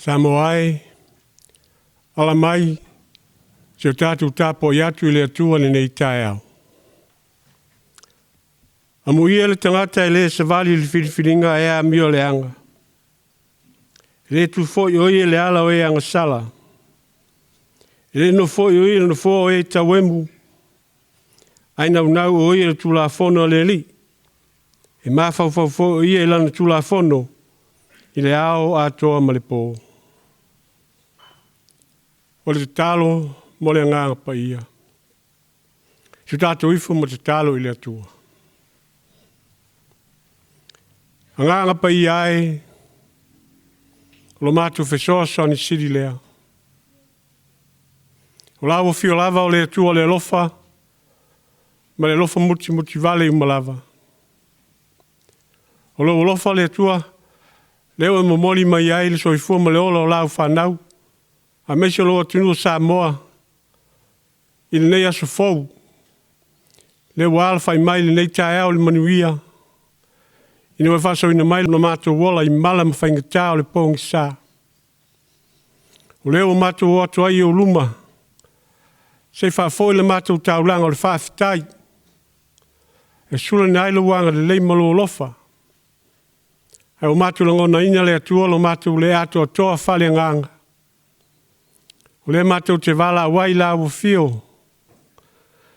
Samoa e, ala mai se o tatou tapuai atu i le Atua i lenei taeao. Amuia le tagata e le savali i le filifiliga e amio leaga. E le tu foi o ia i le ala o e agasala. E le nofo foi o ia i le nofoa o e tauemu, ae naunau o ia i le Tulafono a le Alii. E mafaufau foi o ia i lana Tulafono i le ao atoa ma le po. O le tatalo mo le Agaga Paia. Si o tatou ifo ma tatalo i le Atua. Agaga Paia e, o lo matou fesoasoani sili lea. O lau afio lava o le Atua o le alofa ma le alofa mutimutivale uma lava. O lou alofa le Atua, lea ua e momoli mai ai le soifua ma le ola o lau fanau, aemaise o lou atunuu o Samoa i lenei aso fou, lea ua alafai mai lenei taeao i le manuia, ina ua e faasaoina mai lo matou ola i mala ma faigata o le pogisa. O lea ua matou o atu ai i ou luma, se i faafoi le matou taulaga o le faafetai, e sulaina ai lou agalelei ma lou alofa. Ae ua matou lagonaina le Atua lo matou le atoatoa faaleagaga, o lea matou te valaau ai i lau afio,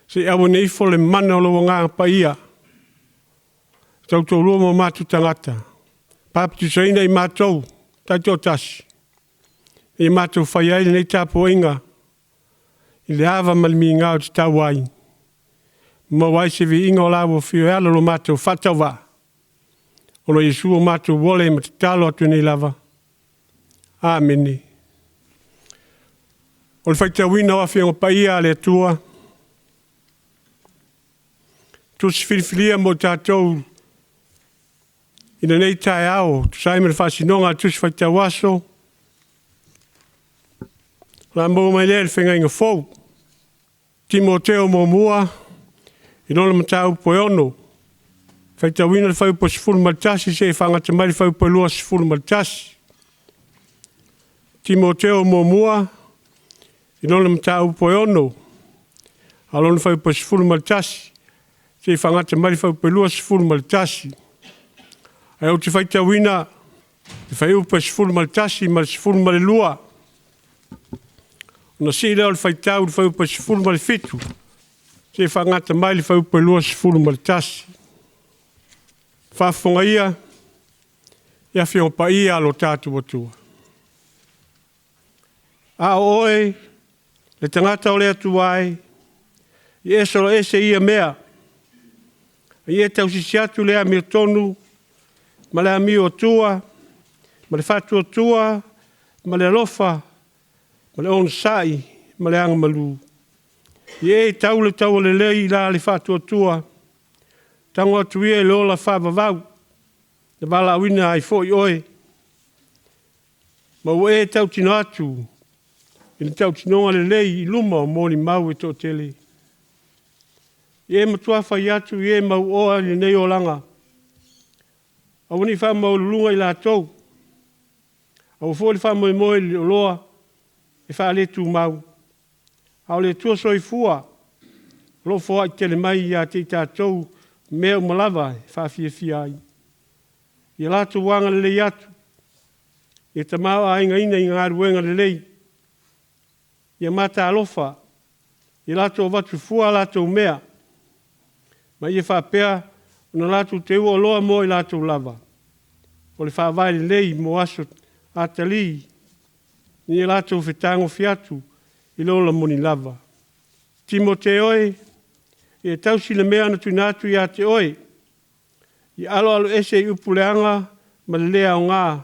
se i auauna ifo le mana o lou Agaga Paia e tautoalua ma o matou tagata, papatisoina i matou taitoatasi, ina ia matou faia ai lenei tapuaiga i le ava ma le migao e tatau ai, maua ai se viiga o lau afio e ala i lo matou faatauvaa, ona o Iesu ua matou ola ma tatalo atu nei lava. Amene. O le faitauina o Afioga Paia a le Atua, tusi filifilia mo i tatou i lenei taeao e tusa ai ma le faasinoga a le Tusi Faitau Aso, o le a maua mai lea i le Feagaiga Fou. Timoteo muamua i lona mataupu e 6, faitauina le fuaiupu e 11 seia faagata mai le fuaiupu e 21. Timoteo muamua i lona mataupu e 6, a o lona fuaiupu e 11 seia faagata mai le fuaiupu e 21. Ae ou te faitauina le fuaiupu e 11 ma le 12, ona sii lea o le faitau i le fuaiupu e 17 seia faagata mai le fuaiupu e 21. Faafofoga ia i Afioga Paia a lo tatou Atua. A o oe, le tagata o le Atua e, ia e soloese i ia mea, a ia e tausisi atu i le amiotonu ma le amiotua ma le faatuatua ma le alofa ma le onosai ma le agamalu. Ia e tau le taua lelei la le faatuatua, tago atu ia i le ola faavavau, na valaauina ai foi oe, ma ua e tautino atu i le tautinoga lelei i luma o molimau e toatele. Ia e matua fai atu i e mauoa i lenei olaga, aua ne i faamaualuluga i latou, aua foi le faamoemoe i le oloa e faaletumau, a o le Atua soifua o lo o foai tele mai ia te i tatou mea uma lava e faafiafia ai. Ia latou agalelei atu, ia tamaoaigaina i galuega lelei, ia mataalofa, ia latou avatu fua a latou mea, ma ia faapea ona latou teua oloa mo i latou lava. O le faavae lelei mo aso atalii, ina ia latou fetagofi atu i le ola moni lava. Timoteo e, ia e tausi le mea na tuuina atu ia te oe, ia aloaloese i upu leaga ma le le aoga,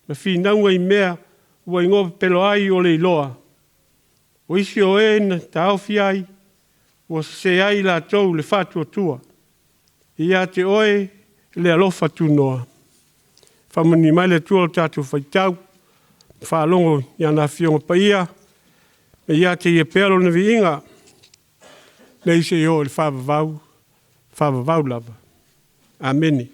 ma finauga i mea ua igoa pepelo ai o le iloa. O isi o e na taofi ai, ua sese ai i latou i le faatuatua. Ia te oe le alofa tunoa. Faamanuia mai le Atua i le tatou faitau ma faalogo i ana Afioga Paia, ma ia te Ia pea lona viiga, nei seia oo i le faavavau, faavavau lava. Amene.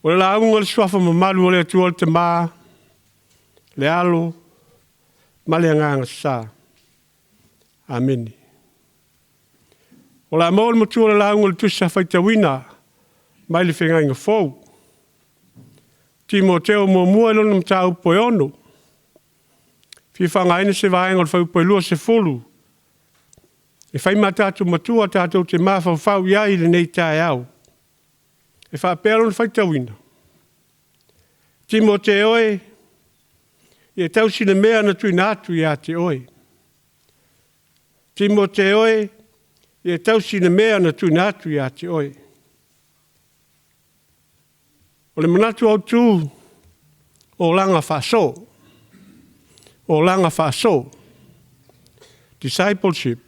O le lauga o le Suafa mamalu o le Atua le Tama, le Alo ma le Agaga Sa. Amene. O le a maua le matua o le lauga o le Tusi Sa Faitauina mai le Feagaiga Fou. Timoteo muamua i lona mataupu e 6. Fia faaaogaina se vaega o le fuaiupu e 20 e fai ma tatou matua tatou te mafaufau i ai i lenei taeao. E faapea lona faitauina, Timoteo e, ia tausi le mea na tuuina atu ia te oe. Timoteo e, ia tausi le mea na tuuina atu ia te oe. O le manatu autu, olaga faaso. Olaga faaso. Discipleship.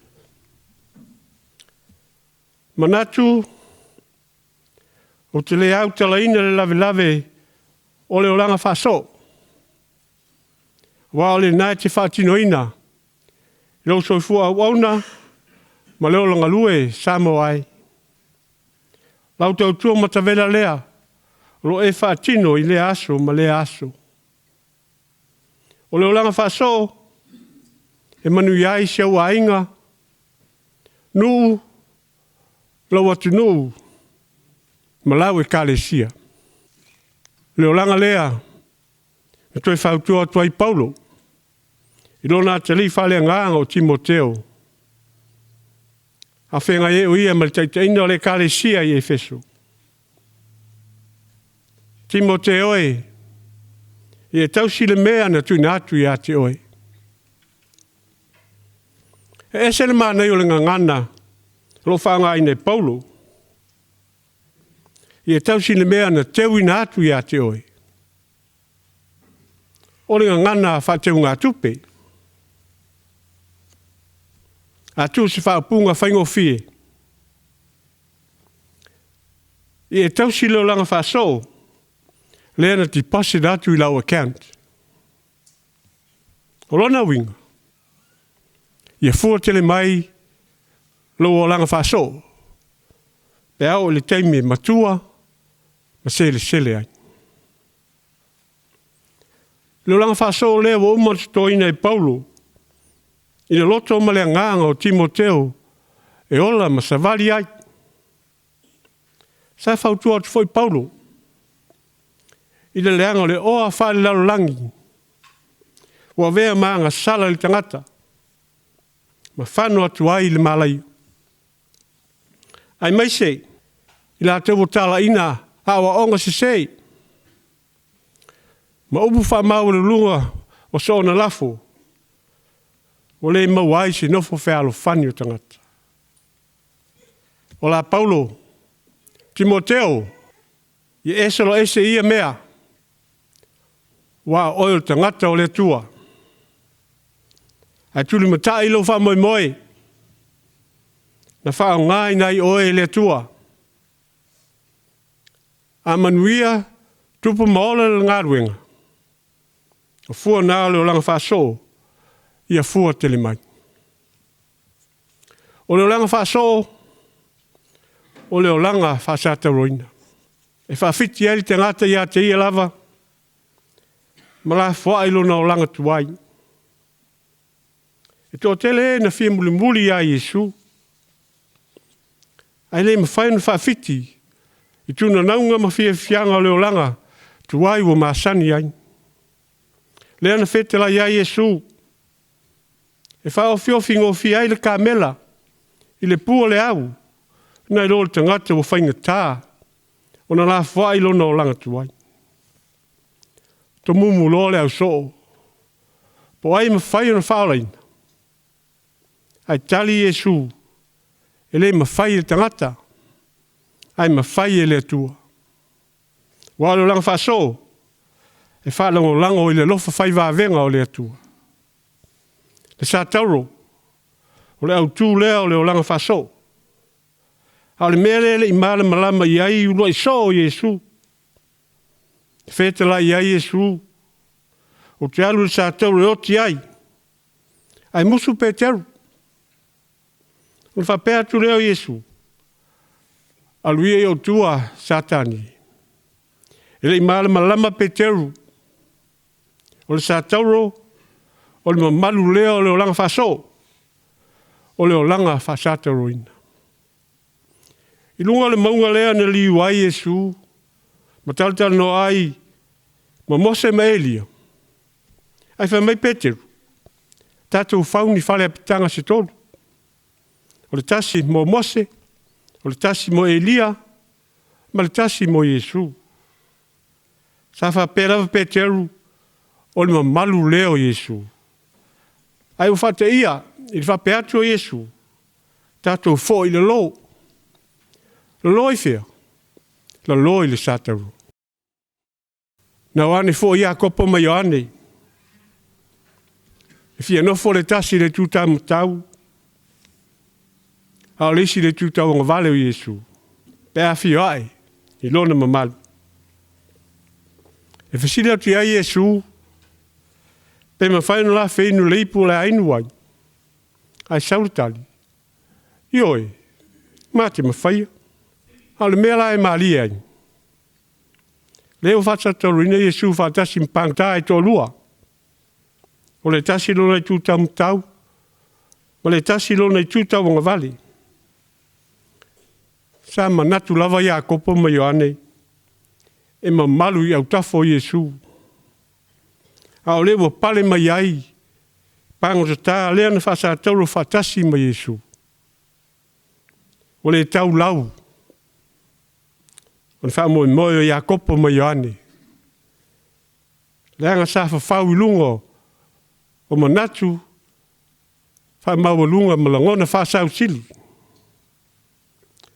Manatu, ou te le autalaina le lavelave o le olaga faaso, aua o lena e te faatinoina i lou soifua auauna ma le ola galue Samoa ai. Lau tautua matavela lea o lo o e faatino i lea aso ma lea aso. O le olaga faasoo e manuia ai si ou aiga, nuu, lou atunuu ma lau Ekalesia. O le olaga lea na toe fautua atu ai Paulo i lona atalii faaleagaga o Timoteo, a o feagai ai o ia ma le taitaiga o le Ekalesia i Efeso. Timoteo e, ia tausi le mea na tuuina atu ia te oe. E ese le manaia o le gagana o lo o faaaogaina e Paulo. Ia tausi le mea na teuina atu ia te oe. O le gagana faateugatupe. A tuu se faaupuga faigofie, ia e tausi le olaga faasoo lea na deposit atu i lau account. O lona uiga, ia fua tele mai lou olaga faasoo pe a oo i le taimi e matua ma selesele ai. O le olaga faasoo lea ua uma ona totoina e Paulo i le loto ma le agaga o Timoteo e ola ma savali ai. Sa fautua atu foi Paulo i le leaga o le oa faale-lalolagi ua avea ma agasala i le tagata ma fano atu ai le malaia, aemaise i latou ua talaiina aoaoga sese ma upu faamaualuluga ua soona lafo, ua le maua ai se nofo fealofani o tagata. O la Paulo, Timoteo, ia e soloese i ia mea, aua o oe o le tagata o le Atua. Ae tulimatai lou faamoemoe na faaaogaina ai oe e le Atua. A manuia, tupu ma ola le galuega, o fua na o le olaga faasoo, ia fua tele mai. O le olaga faasoo, o le olaga faasatauroina. E faafiti ai le tagata ia te ia lava ma lafoai lona olaga tuai. E toatele e na fia mulimuli ia Iesu, ae le mafai ona faafiti i tunanauga ma fiafiaga o le olaga tuai ua masani ai. Lea na fetalai ai Iesu, e faaofiofi gofie ai le kamela i le pu o le au, nai lo le tagata ua faigata ona lafoai lona olaga tuai. Tomumu loa le ausoo, po o ai e mafai ona faaolaina? Ae tali Iesu, e le mafai e le tagata, ae mafai e le Atua. Aua o le olaga faasoo, e faalagolago i le alofa fai vavega o le Atua. Le satauro, o le autu lea o le olaga faasoo. A o le mea lea e le i malamalama i ai uluai soo o Iesu. E fetalai i ai Iesu, ou te alu i le satauro e oti ai, ae musu Peteru. Ona faapea atu lea o Iesu, alu ia i ou tua Satani. E le i malamalama Peteru, o le satauro, o le mamalu lea o le olaga faasoo, o le olaga faasatauroina. I luga o le mauga lea na liu ai Iesu ma talatalanoa ai ma Mose ma Elia, ae fai mai Peteru, tatou fau ni fale apitaga se tolu, o le tasi mo Mose, o le tasi mo Elia, ma le tasi mo Iesu. Sa faapea lava Peteru, o le mamalu lea o Iesu. Ae ua faateia i le faapea atu o Iesu, tatou foi i lalo. Lalo i fea? Lalo i le satauro. Na o ane foi Iakopo ma Ioane, e fia nofo le tasi i le itu taumatau, a o le isi i le itu tauagavale o Iesu, pe a afio ae i lona mamalu. E fesili atu i ai Iesu, pe mafai ona la feinu i le ipu o le a inu ai? Ae sau le tali, ioe, ma te mafaia. A o le mea la e malie ai, lea ua faasatauroina Iesu faatasi ma pagota e toalua, o le tasi lona itu taumatau ma le tasi lona itu tauagavale. Sa manatu lava Iakopo ma Ioane e mamalu i autafa o Iesu, a o lea ua pale mai ai pagotata lea na faasatauro faatasi ma Iesu. Ua le tau lau o le faamoemoe o Iakopo ma Ioane, leaga sa fafau i luga o manatu faamaualuga ma lagona faasausili.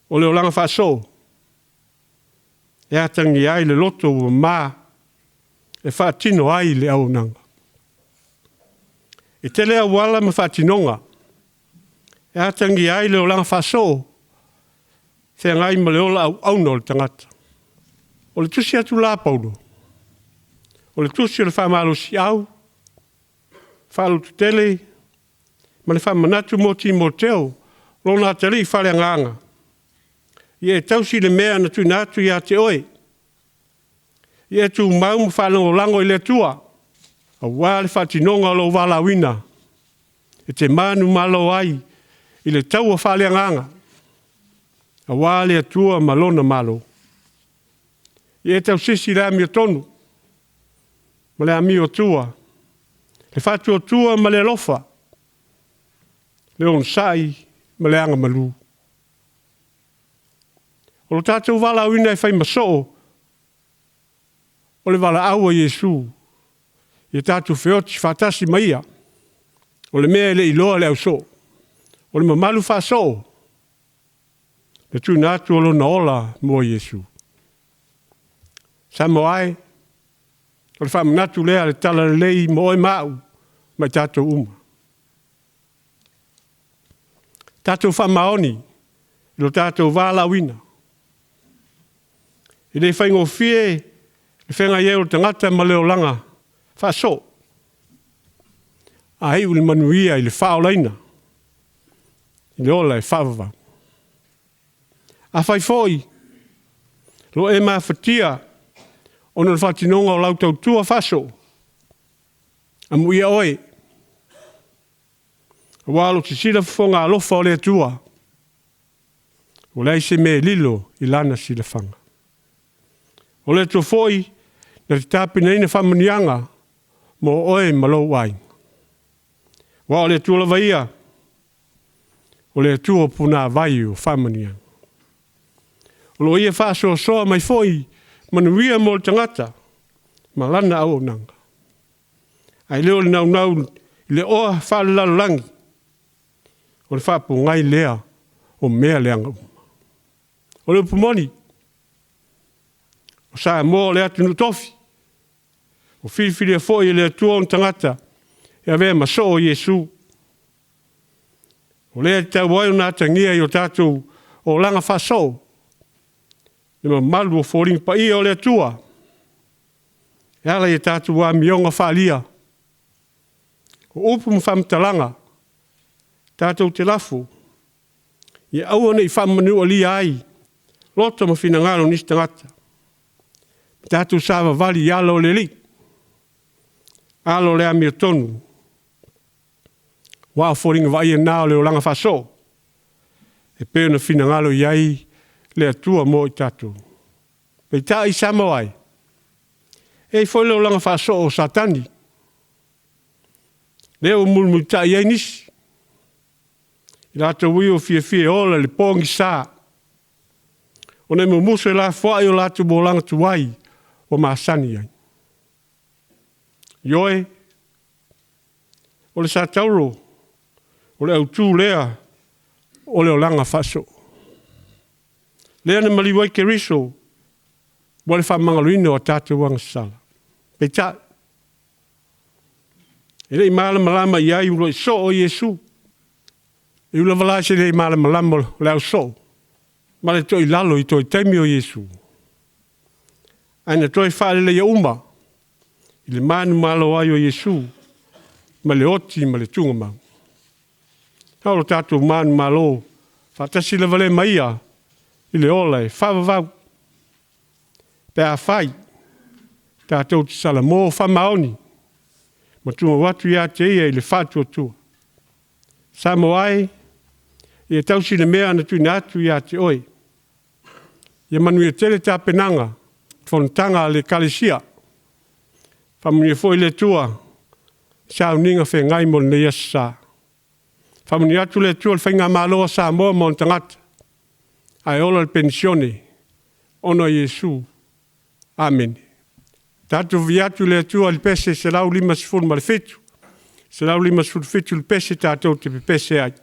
O le olaga faasoo, e atagia ai le loto ua mama e faatino ai le auaunaga. E tele auala ma faatinoga e atagia ai le olaga faasoo, feagai ma le ola auauna o le tagata. O le tusi atu la a Paulo, o le tusi o le faamalosiau, faalototele ma le faamanatu mo Timoteo, lona atalii faaleagaga, ia e tausi le mea na tuuina atu ia te oe. Ia e tumau ma faalagolago i le Atua, aua le faatinoga o lou valaauina, e te manumalo ai i le taua faaleagaga aua le Atua ma Lona Malo. Ia e tausisi i le amiotonu ma le amiotua, le faatuatua ma le alofa, le onosai ma le agamalu. O lo tatou valaauina e fai ma soo o le valaau a Iesu, ia tatou feoti faatasi ma Ia. O le mea e le i iloa e le ausoo, o le mamalu faasoo, le tuuina atu o Lona ola mo Iesu. Samoa e, o le faamanatu lea o le Talalelei mo oe ma au ma i tatou uma. Tatou faamaoni i lo tatou valaauina. E le faigofie le feagai ai o le tagata ma le olaga faasoo, ae iu i le manuia i le faaolaina i le ola e faavavau. Afai foi o lo o e mafatia ona o le faatinoga o lau tautua faasoo, amuia oe, aua o lo o sisila fofoga alofa o le Atua, ua leai se mea e lilo i lana silafaga. O le Atua foi na te tapenaina faamanuiaga mo oe ma lou aiga. Aua o le Atua lava Ia, o le Atua o punavai o faamanuiaga. O lo o Ia faasoasoa mai foi manuia mo le tagata ma lana auaunaga, ae le o le naunau i le oa faale-lalolagi, o le faapogai lea o mea leaga uma. O le upu moni, o Samoa o le atunuu tofi, ua filifilia foi e le Atua ona tagata e avea ma soo o Iesu. O lea e tatau ai ona atagia i o tatou olaga faasoo le mamalu o foliga paia o le Atua e ala i a tatou amioga faaalia, o upu ma faamatalaga tatou te lafo, ia aua ne i faamanualia ai loto ma finagalo o nisi tagata. Tatou savavali i ala o le Alii, ala o le amiotonu, aua o foliga vaaia na o le olaga faasoo, e pei ona finagalo i ai le Atua mo i tatou. Peitai Samoa e, e i ai foi le olaga faasoo o Satani, lea ua mulimulitai i ai nisi, i latou ia ua fiafia e ola i le pogisa, ona e mumusu e lafoai o latou olaga tuai ua masani ai. Ioe, o le satauro, o le autu lea o le olaga faasoo, lea na maliu ai Keriso mo le faamagaloina o a tatou agasala. Peitai, e le i malamalama i ai uluai soo o Iesu. E ui lava la ina le malamalama o le ausoo ma le toilalo i toe taimi o Iesu, ae na toe faaleleia uma i le manumalo ai o Iesu ma le oti ma le tuugamau. A o lo tatou manumalo faatasi lava lea ma Ia i le ola e faavavau, pe afai tatou te salamo faamaoni ma tumau atu ia te Ia i le faatuatua. Samoa e, ia tausi le mea na tuuina atu ia te oe. Ia manuia tele tapenaga o fonotaga a le Ekalesia. Faamanuia foi le Atua i sauniga feagai mo lenei Aso Sa. Faamanuia atu le Atua i le Faigamalo a Samoa ma ona tagata, ae ola le Penisione ona o Iesu. Amene. Tatou viia atu le Atua i le pese 157, 157 le pese tatou te pepese ai.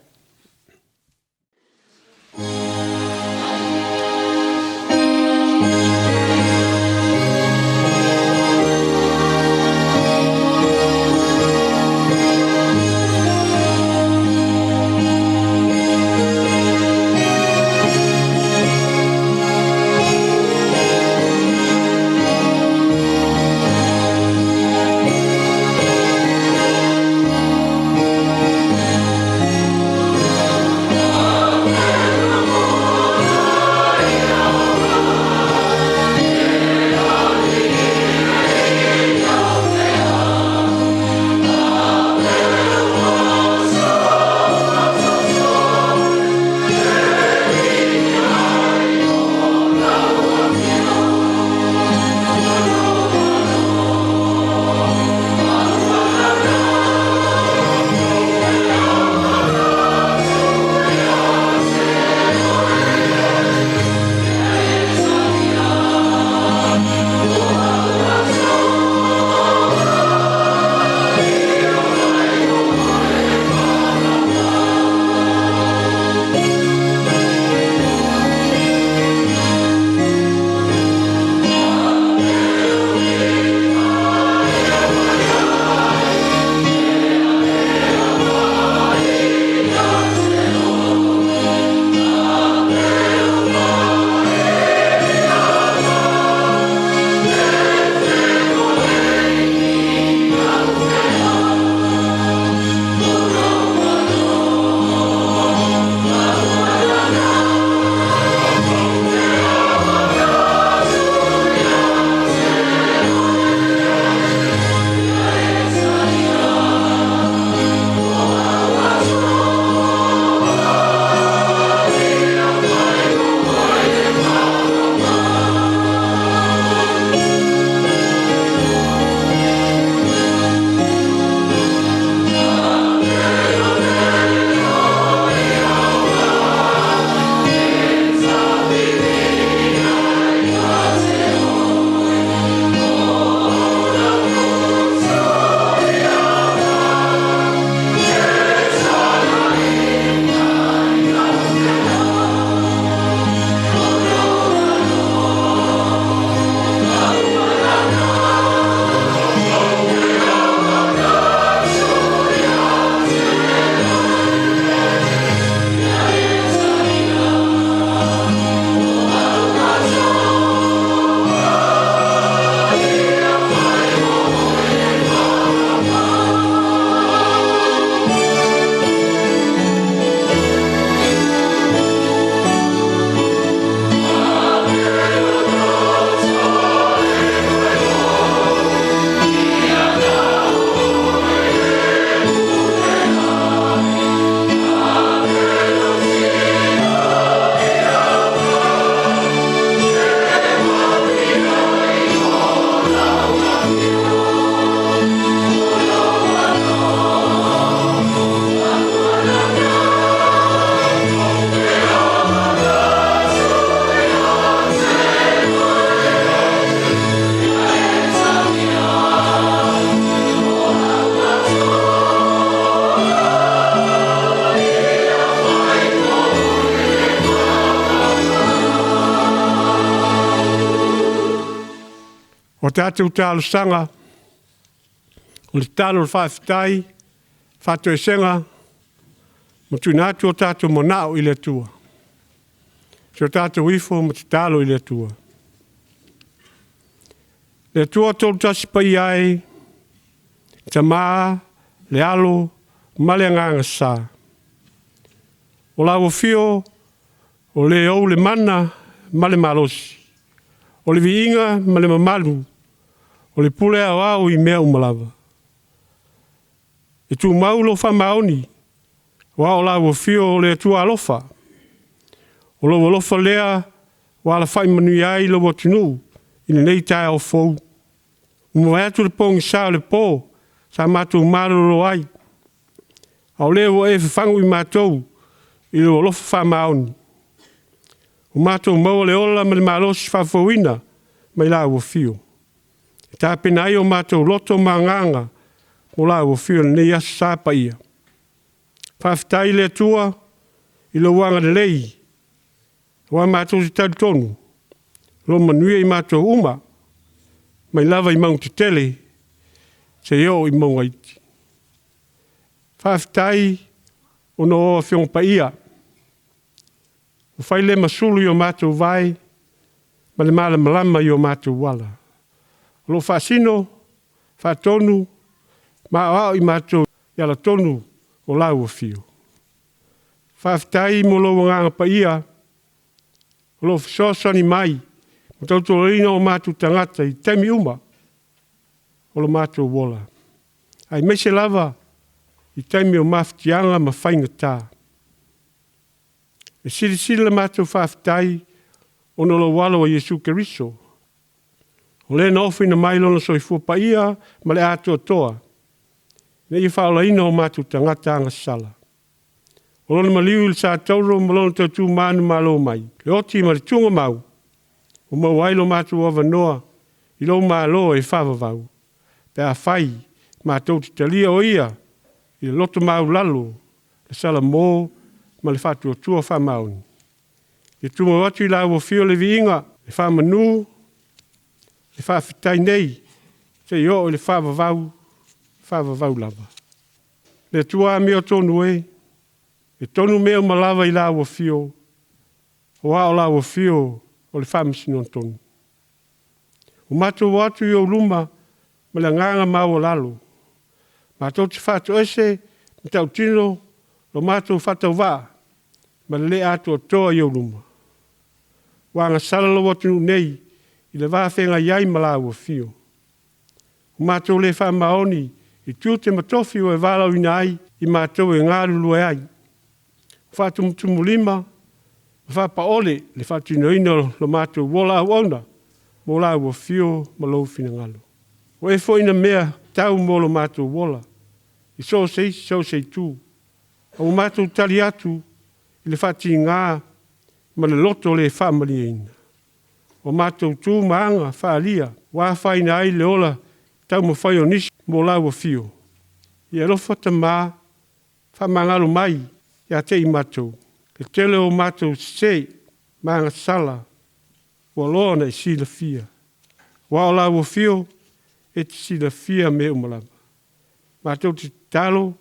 O tatou talosaga, o le tatalo o le faafetai, faatoesega ma tuuina atu o tatou manao i le Atua. Si o tatou ifo ma tatalo i le Atua. Le Atua Toolutasi Paia e, Tama, le Alo ma le Agaga Sa. O lau afio o le ou le mana ma le malosi, o le viiga ma le mamalu, o le pule aoao i mea uma lava. E tumau lou faamaoni, aua o lau afio o le Atua alofa. O lou alofa lea ua alafai manuia ai lou atunuu i lenei taeao fou. Ua mavae atu le pogisa o le po sa matou malolo ai, a o lea ua e fafagu i matou i lou alofa faamaoni. Ua matou maua le ola ma le malosi faafouina mai lau afio, e tapena ai o matou loto ma agaga mo lau afio i lenei Aso Sa paia. Faafetai i le Atua i lou agalelei, aua matou te talitonu o lo o manuia i matou uma, mai lava i mauga tetele seia oo i mauga iti. Faafetai ona o Afioga Paia, ua fai lea ma sulu i o matou vae ma le malamalama i o matou ala. O lo o faasino, faatonu ma aoao i matou i alatonu o lau afio. Faafetai mo lou Agaga Paia o lo o fesoasoani mai ma tautoaluaina o matou tagata i taimi uma o lo matou ola, aemaise lava i taimi o mafatiaga ma faigata. E silisili la matou faafetai ona o lou alo o Iesu Keriso, o le na ofoina mai lona soifua paia ma le atoatoa ina ia faaolaina o matou tagata agasala. O lona maliu i le sa tauro ma lona toe tu manumalo mai, le oti ma le tugamau, ua maua ai lo matou avanoa i lou Malo e faavavau, pe afai matou te talia o Ia i le loto maualalo, le salamo ma le faatuatua faamaoni. E tumau atu i lau afio le viiga, le faamanu, le faafetai nei seia oo i le faavavau, faavavau lava. Le Atua amiotonu e, e tonu mea uma lava i lau afio, aua o lau afio o le faamasinoga tonu. Ua matou o atu i ou luma ma le agaga maualalo, matou te faatoese ma tautino lo matou faatauvaa ma le le atoatoa i ou luma. Ua agasala lou atunuu nei i le va feagai ai ma lau afio. Ua matou le faamaoni i tiute ma tofi ua e valaauina ai i matou e galulue ai. Ua faatumutumulima ma faapaole le faatinoina o lo matou ola auauna mo lau afio ma lou finagalo. Ua e foaiina mea tatau mo lo matou ola i so o se isi, so o se itu, a ua matou tali atu i le faatiga ma le loto le faamalieina. Ua matou tu ma aga faaalia ua afaina ai le ola taumafai o nisi mo lau afio. Ia alofa Tama, faamagalo mai ia te i matou le tele o matou sese ma agasala ua loa ona e silafia, aua o lau afio e te silafia mea uma lava. Matou te tatalo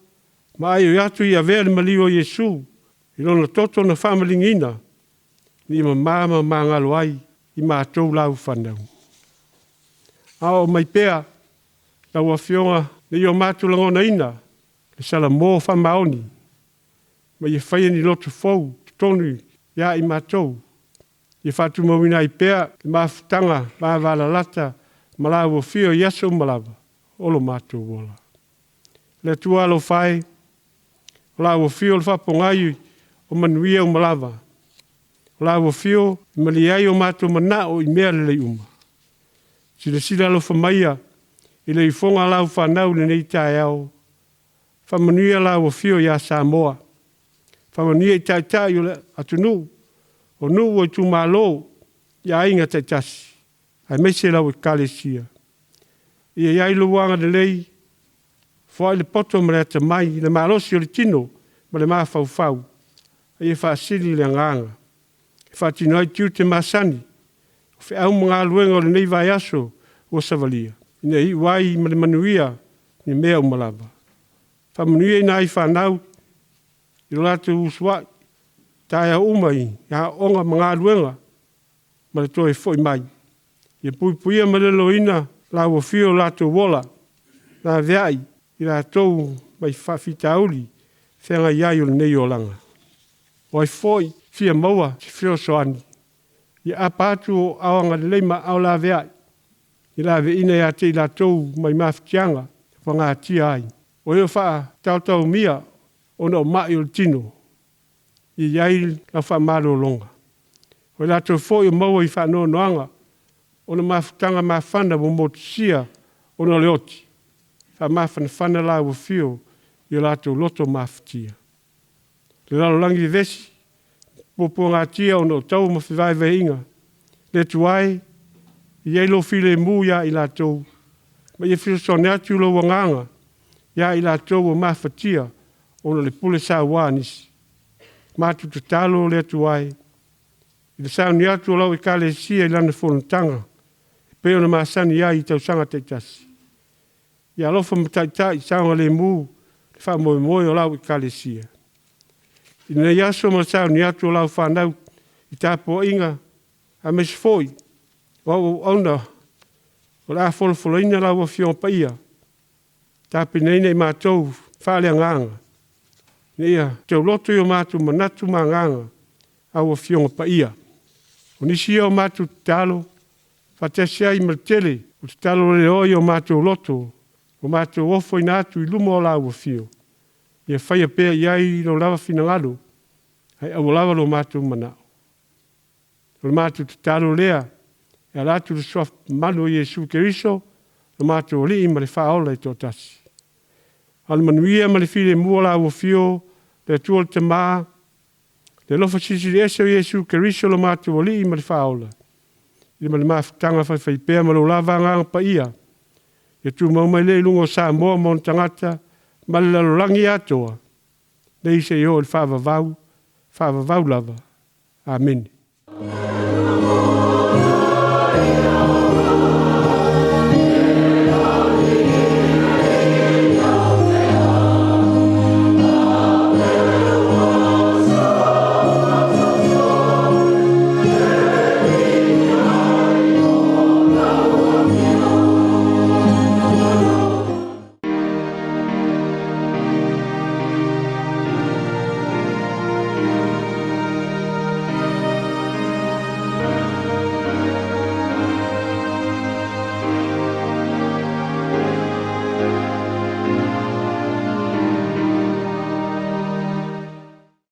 ma aioi atu ia avea le maliu o Iesu i lona toto na faamaligiina ina ia mama ma magalo ai i matou lau fanau. A oo mai pea lau Afioga ina ia o matou lagonaina le salamo faamaoni ma ia faia ni loto fou i totonu ia i matou, ia faatumauina ai pea le mafutaga vavalalata ma lau afio i aso uma lava o lo matou ola. Le Atua alofa e, o lau afio o le faapogai o manuia uma lava. O lau afio e malie ai o matou manao i mea lelei uma. Silasila alofa maia i le ifoga a lau fanau i lenei taeao. Faamanuia lau afio ia Samoa. Faamanuia i taitai o le atunuu, o nuu o itumalo, i aiga taitasi, aemaise lau Ekalesia. Ia i ai lou agalelei, foai le poto ma le atamai, le malosi o le tino ma le mafaufau, a ia faasili le agaga e faatino ai tiute masani, o feau ma galuega o lenei vaiaso. ua savalia, ina ia iu ai ma le manuia i mea uma lava. Faamanuia i nai fanau i lo latou usuai, taeao uma i aoaoga ma galuega ma le toe foi mai. Ia puipuia ma leleoina lau afio o latou ola, laveai i latou mai faafitauli feagai ai o lenei olaga. O ai foi fia maua se fesoasoani, ia aapa atu o aao agalelei ma aao laveai i laveaiina ia te i latou mai mafatiaga pagatia ai. O e o faataotaomia ona o mai o le tino, ia i ai lau faamalologa. O i latou foi o maua i faanoanoaga ona o mafutaga mafana ua motusia ona o le oti, faamafanafana lau afio i o latou loto mafatia. Le lalolagi vevesi, puapuagatia ona o taua ma fevaevaeaiga, le Atua e, ia i ai lou filemu ia i latou, ma ia fesoasoani atu lou agaga ia i latou ua mafatia ona o le pule saua a nisi. Matou tatalo le Atua e, i le sauni atu o lau Ekalesia i lana fonotaga e pei ona masani ai i tausaga taitasi. Ia alofa ma taitai saogalemu le faamoemoe o lau Ekalesia. I lenei aso ma le sauni atu o lau fanau i tapuaiga aemaise foi o au auauna o le a folafolaina lau Afioga Paia, tapenaina i matou faaleagaga, ina ia tauloto i o matou manatu ma agaga au Afioga Paia. O nisi ia o matou tatalo faatasi ai ma le tele o tatalo leleoa i o matou loto ua matou ofoina atu i luma o lau afio, ia faia pea i ai lou lava finagalo, ae aua lava lo matou manao. O le matou tatalo lea e ala atu i le suafa mamalu o Iesu Keriso, lo matou Alii ma le Faaola e toatasi. A o le manuia ma le filemu o lau afio, le Atua le Tama, le alofa silisili ese o Iesu Keriso lo matou Alii ma le Faaola, i le mafutaga faifaipea ma lou lava Agaga Paia, ia tumau mai lea i luga o Samoa ma ona tagata ma le lalolagi atoa, nei seia oo i le faavavau, faavavau lava. Amene.